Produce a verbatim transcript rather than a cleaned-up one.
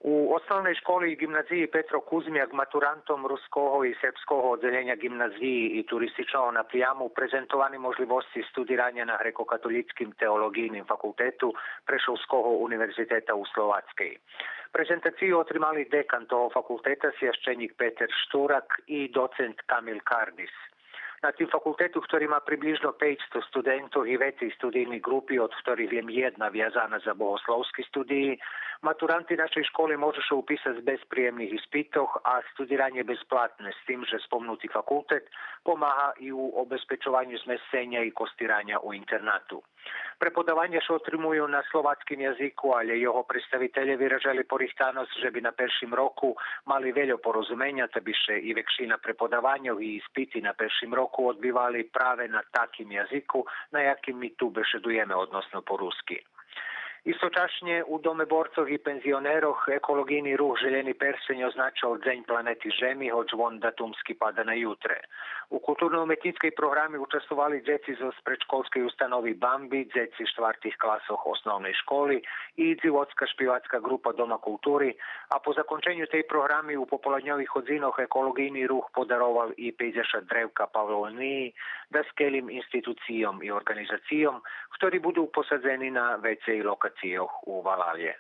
У Основней школи и ґимназиї „Петро Кузмяк” матурантом руского и сербского оддзелєня ґимназиї и туристичного напряму презентовани можлївосци студираня на грекокатолїцким теолоґийним факултету Прешовского универзитета у Словацкей. Презентацию отримали декан того факултета, священїк Петер Штурак, и доцент Камил Кардис. На тим факултету, хтори ма приблїжно пейцсто студентох и вецей студийни ґрупи, од хторих лєм єдна вязана за богословски студиї, матуранти нашей школи можу ше уписац без приємних испитох, а студиранє безплатне, з тим же спомнути факултет помага и у обезпечованю змесценя и костираня у интернату. Преподаваня ше отримую на словацким язику, алє його представителє виражели порихтаносц же би на першим року мали вельо порозуменя, та би ше и векшина преподаваньох и испити на першим року одбивали праве на таким язику на яким ми ту бешедуєме, односно по руски. Источашнє у Доме борцох и пензионерох еколоґийни рух „Желєни персень” означал Дзень планети Жеми, гоч вон датумски пада на ютре. У културно-уметнїцкей програми участвовали дзеци зоз предшколскей установи „Бамби”, дзеци штвартих класох основней школи и дзивоцка шпивацка ґрупа Дома култури, а по законченю тей програми у пополадньових годзинох еколоґийни рух подаровал и пейдзешат древка павлониї даскелїм институцийом и орґанизацийом, хтори буду посадзени на вецей локацийох у валалє.